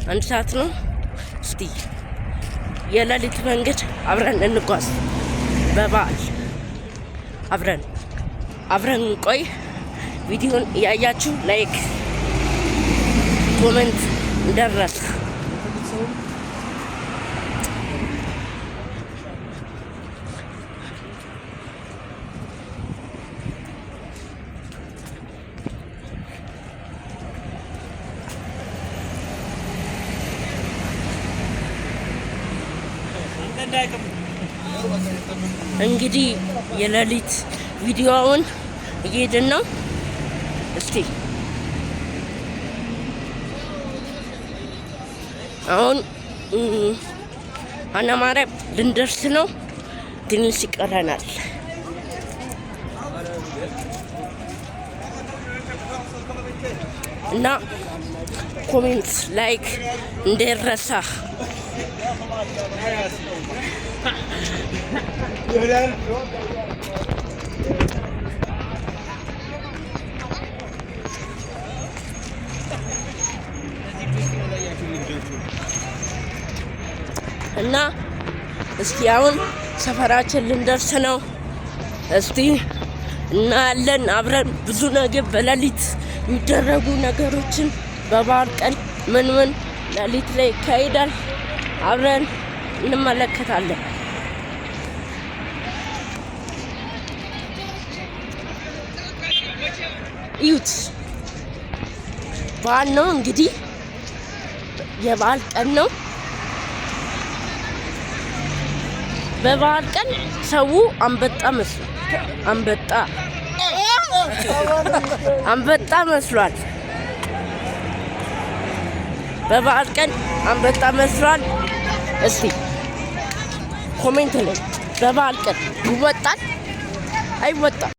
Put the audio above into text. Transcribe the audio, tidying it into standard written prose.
1 ሰዓት ነው። እስቲ የሌሊት መንገድ አብረን እንጓዝ። በበዓል አብረን እንቆይ። ቪዲዮን እያያችሁ like፣ comment እንዳይረሳ። እንግዲህ የሌሊት ቪዲዮውን እየሄድን ነው። እስቲ አሁን ሀና ማርያም ልንደርስ ነው። ትንሽ ይቀረናል። እና comment፣ like እንዳይረሳ። እና እስቲ አሁን ሰፈራችን ልንደርስ ነው። እስቲ እናያለን አብረን ብዙ ነገር በሌሊት የሚደረጉ ነገሮችን፣ በበዓል ቀን ምን ምን ሌሊት ላይ ይካሄዳል፣ አብረን እንመለከታለን። እዩት፣ በዓል ነው እንግዲህ፣ የበዓል ቀን ነው። በበዓል ቀን ሰው አንበጣ መስሏል። አንበጣ አንበጣ መስሏል። በበዓል ቀን አንበጣ መስሏል። እስቲ comment ላይ በበዓል ቀን ይወጣል አይወጣም?